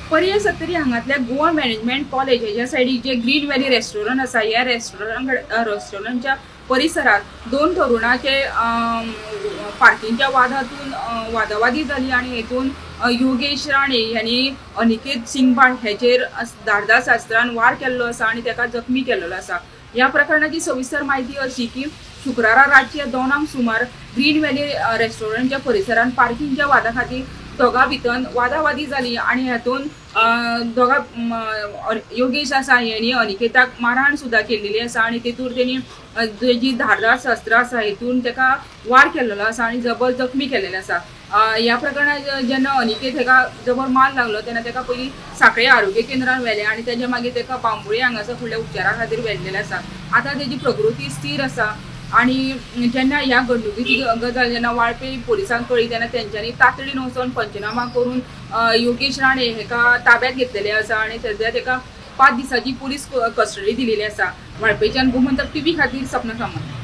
Poriem Sattari हांगातल्या Goa management college हेज्या सायडीक जे green valley restaurant आसा, ह्या रेस्टॉरंटच्या परिसरात दोन तरुणाचे पार्किंगच्या वादातून वादावादी जाली आनी हेतून योगेश राणे ह्यांनी अनिकेत सिंगबाळ हेचेर धारदार शस्त्रान वार केल्लो आसा आनी ताका जखमी केल्लो आसा. ह्या प्रकरणाची सविस्तर म्हायती अशी की शुक्रारा रातच्या 2 सुमार ग्रीन व्हॅली रेस्टॉरंटच्या परिसरात पार्किंगच्या वादा खातीर दोगां भितर वादावादी जाली आनी हातून दोगां योगेश आसा हेणी अनिकेताक मारहाण सुद्दां केल्लेली आसा आनी तेतूर तेणी जी धारदार शस्त्र आसा हेतून ताका वार केल्लो आसा आनी जबर जखमी केल्लेले आसा. ह्या प्रकरणात जेन्ना अनिकेत हेका जबर मार लागलो तेन्ना ताका पयलीं सांखळे आरोग्य केंद्रान व्हेलें आनी तेच्या मागीर ताका बांबोळे हांगासर फुडल्या उपचारा खातीर व्हेल्लेलें आसा. आतां तेजी प्रकृती स्थीर आसा आनी जेन्ना ह्या घडणुकेची गजाल जेन्ना वाळपय पोलिसांक कळ्ळी तेन्ना तेंच्यांनी तातडीन वचोन पंचनामा करून योगेश राणे हेका ताब्यात घेतलेले आसा आनी सद्या ताका 5 दिसांची पुलीस कस्टडी दिलेली आसा. वाळपयच्यान गोमंतक टीव्ही खातीर सपना सामंत.